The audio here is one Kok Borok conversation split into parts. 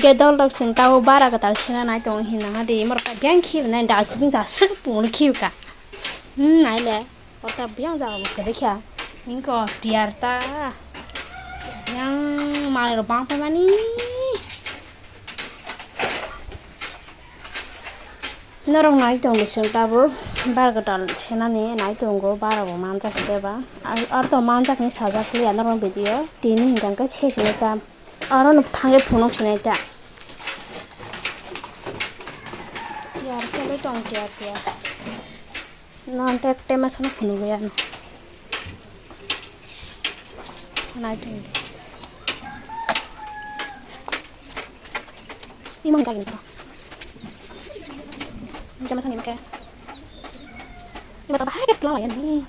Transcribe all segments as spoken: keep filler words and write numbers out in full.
Dol rok chwng tabuk bara kwtal sena nai tongo hinwi nang di, morok ta biyang khibi nai dustbin sa swk pungno khibi ka. Hmm, nai le, o ta biyang jaga bo kwrwi kha. Hinko tiyar ta biyang manwi rok bang paimani. Norok nai tongo chwng tabuk bara kwtal senani nai tongo, bara bo manjak de ba. Ar, ar to manjak hinwi sajak liya norok video tini hwnkhe se sini ta. Aro no thangwi phunuk sinai ta. Tiyar khe tong tiyar tiyar. Non tek tema sana phunuk ya no. Nai tong. Imang ka gini. Tema sana ke. Ima ta bahai ke selang ya ni.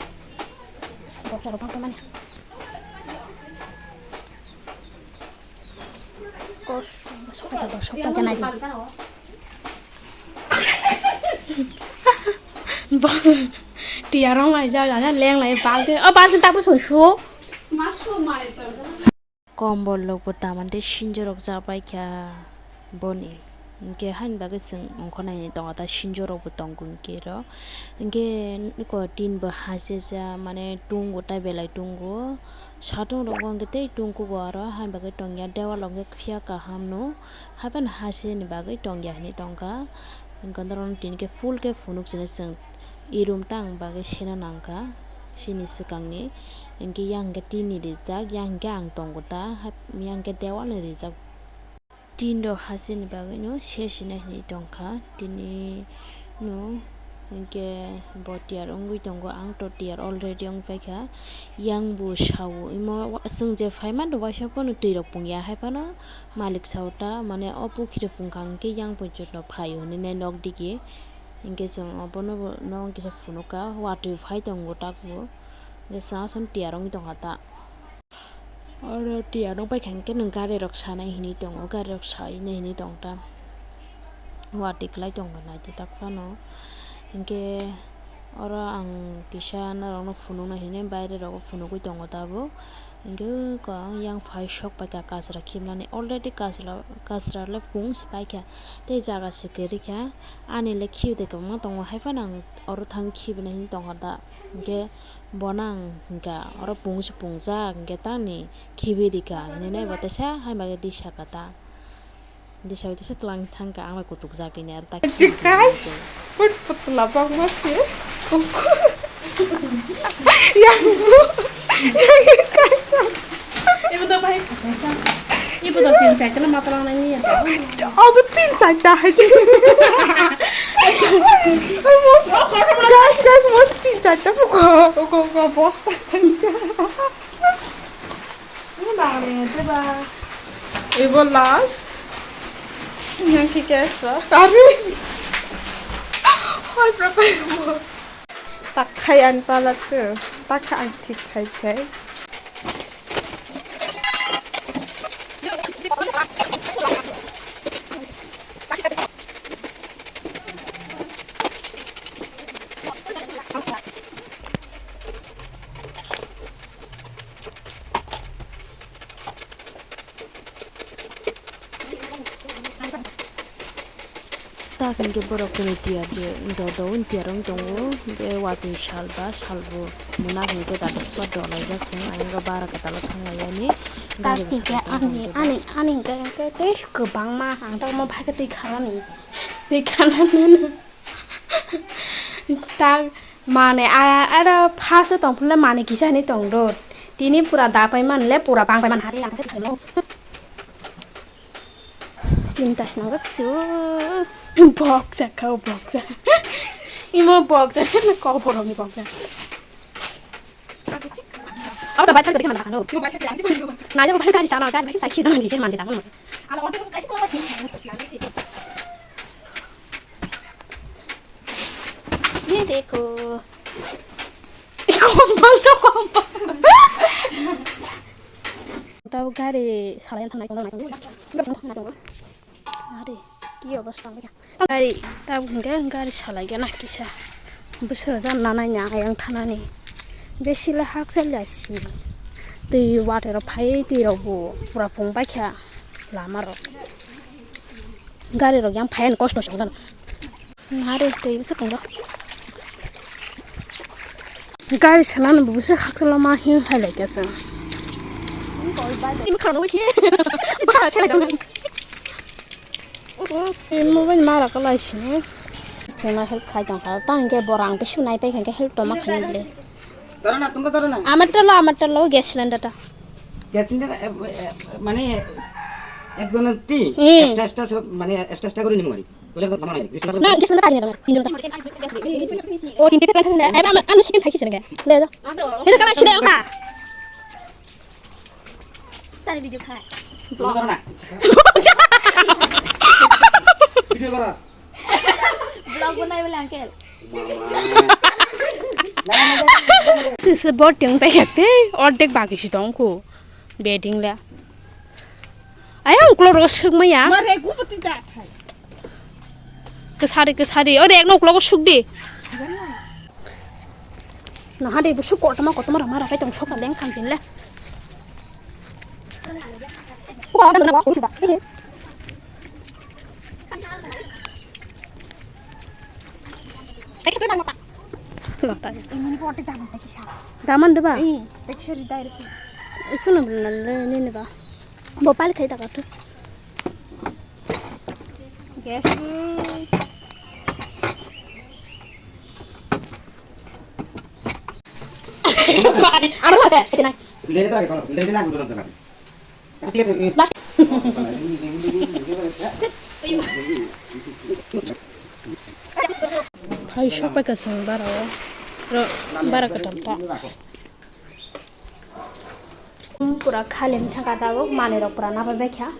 Bok sa bok mana. Kos, sok ta, sok ta, janai di. Ba, tiyar rong lai ja, ja, ja, leng lai, balti, oh, balti ta bu soi su. Kombol rok bo taman tei sinjo rok ja pai kha boni. Hinkhe haini bagwi chwng ongkhornai ni tongo ta sinjo rok bo tongo hinkhe ro. Hinkhe nokho tin bo hachajak mane tongo ta belai tongo. Satung rogo hwnkhe tei tungkugo aro, haini bagwi tongya dewalo hwnkhe phiya kaham no, haiphano hachini bagwi tongya hinwi tongkha. Hwnkhe norokno tini khe full khe phunuk sino chwng irum tang bagwi sena nangkha chini swkangni. Hwnkhe yang hwnkhe tini rijak, yang hwnkhe ang tongo ta, yang hwnkhe dewalni rijak. Tin rok hachini bagwi no se sinai hinwi tongkha tini no, hinkhe bo tiyar wngwi tongo, ang to tiyar already wng paikha. Yang bo sao imo wa-, chwng je phai mano waisa phano twi rok pungya, hai phano malik sao ta, mane o pukhiri phungkha hinkhe yang bo joto phaio hinwi nai nok digi, hinkhe chwng obono bo nok kisa phunukha, watwi phai tongo tak bo, hinkhe chwng aswk tiyar wngwi tongkha ta. Oro tiyar wng paikha hinkhe nwng gari rok sanai hinwi tongo, gari rok sainai hinwi tong ta. Watwi kwlai tongo naithotok phano. Hinkhe oro ang kisa norokno phunukna hinwi baire rogo phunugwi tongo tabuk. Hinkhe ang yang phai sok paikha kasra khibnani, already kasra, kasra le pung se paikha tei jaga se kwrwi kha. Ani le khibide kwbangma tongo, hai phano ang oro thang khibina hinwi tongkha da. Hinkhe Bono ang hinkha oro pung se pungjak hinkhe tamni khibi rikha hinwi nai bo teisa hai bagwi disa kha ta. Disa bai teisa twlang thangkha ang bai kutukjak hini aro ta khibi Guys, rikha. Put putla bangma se. Yang bu. Yang kaisa. Ibu to bai. Ibu to tin chai tala matala nang ni ya. Obo tin chai ta hai. Guys, guys, mos tin chai ta buko. Buko, buko, bosta. Ibo last. Yang kike sa. Kari. Hoi, berapa ibu? Tak khai an pala tu. Tak khai an tik khai khai. Tak hinkhe borok kwnwi tiyar je dodo wng tiyar wng tongo, hinkhe watwi sal ba salbo munak hinkhe datok ba dolaijak chwng ayang bara kwtal o thanglaiyani. Tak gari hinkhe bwskango ani, tongwi ani, ani hinkhe tei kwbangma ang tamo bai khe twi khanani, twi khanani. Tak mane a, aro first o tongphuru le mane kisa hinwi tong do. Tini pura da pai man le pura bang pai man hari ang khe thangno. Chinta swnamjak su. Bokjak kha o bokjak. Imo bokjak na kok borok ni bokjak. Abo to bai thang tadi mana kan do. Nai bai thang tadi sana kan bai sai khina ni je manje tamo. Ye dekho. Kompol to kompol. Tabo gari salai thangnai tongna nai. Are, ki obostha wngkha? Gari, tabuk hwnkhe gari salai gana kisa. Bwswk jan nanai ni ayang thanani. Besi le hakchal ya si. Twi watwi rok phai, twi rok bo pura pung baikha lama rok. Gari rok yang phayan kosto se wngjano. Hari twi bwswk tongo. Gari sanani bo bwswk hakchalo ma hin hai lai khe se. Twi bwkha rok nugwi se. Bwkha rok se lai jagwi. Twi mobile ma rok lai sini. Chwngno help khai tong kha. Tang hinkhe borok ang bisu nai pai kha hinkhe help tongma khainai bwle. Dara na, tumra dara na. Amar tolo, amar tolo, gas cylinder ta. Gas cylinder, eh, eh, mane, ekjoner ti, Hmm. Extra, extra sob, mane, extra, extra guri nimung ari. Bole sob samana ari. Na, gas cylinder ta ni jama, hindu ta. O, tin, tin, tin, tin, eh, am, am, chicken khai kisa nge. Le, le. Hindu kala chide ka. Tani video khai. Tumra dara na. Video kora. Vlog banai bole uncle. Sisi bot yang pai yakte, ordek bagi si tongku. Bedding le. Ayang uklok rok suk maya. Mare gubuti da thai. Kesari, kesari. Ore, ekno uklok suk di. Naha de, busuk kotoma, kotoma rama rakai tong soka leng kham tin le. Daman de ba? Isu na bela le ni ne ba. Bopal khai ta ka tu. Gas. Aro ase, ete nai. Lere ta kono, lere na gudo na. Last. Hai, sok pai ka sung bara o. Ro, bara ka tam ta. Pura khali wngkha ka tabuk, manwi rok pura napai baikha.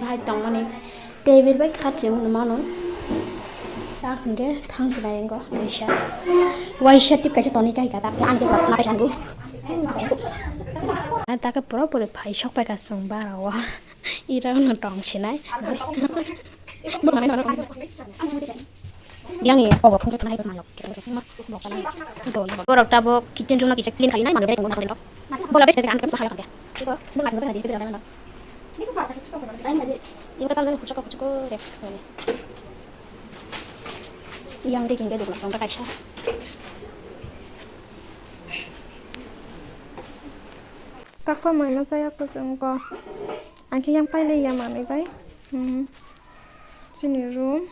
Bahai tongmani table bai kha chwng mano. Tak hwnkhe thang se bai wngkha waisa. Waisa tip kaisa tonwi kai ka tak ani khe pura napai thango. Ani tak pura pura phai sok pai ka chwng bara o. Ira no tong sinai. Yang ni obo phung thani hai manok. Borok tabuk kitchen room no kisa clean khainai manwi bai tongo nakolino. Bola bai sai ang kemsa hai khamya. Bola jingbai hai bibira bai manok. Ibo tang jani kuchuk kuchuk re. Yang de kingke dukla tong kaisa. Takpa maino saya kusung ko. Angke yang paile ya manwi bai. Hmm. Chini room.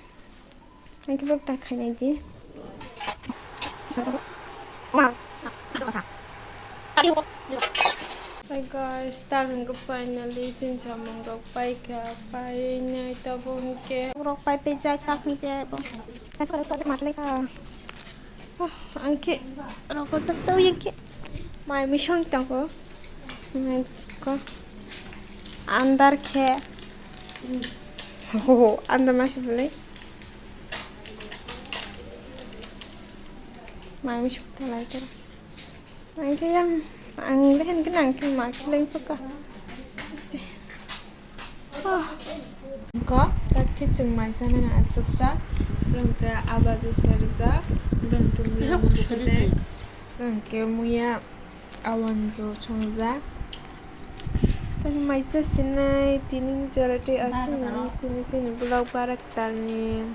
Ang khe borok ta khainai di. Hi guys, ta hwnkhe finally chini samung rok paikha, painai tabuk hwnkhe. Borok pai pejak ta hwnkhe bo. Kaisa kaisa matlaikha. Oh, ang khe rokojak twi hwnkhe mai misong tongo. Ko andar khe. Ho, andar masi bwlai. Mai misuk talai tara. Ang khe yang, ang lehen khe nang khe ma khe leng suka. Ko, tak khe chwng mai sanani aswksa. Rwng khe abajo serjak. Rwng khe muya mukhe. Rwng khe muya. Awan rok songjak. Tei maisa sinai tini jora tei aswk nang sini sini vlog barak talni.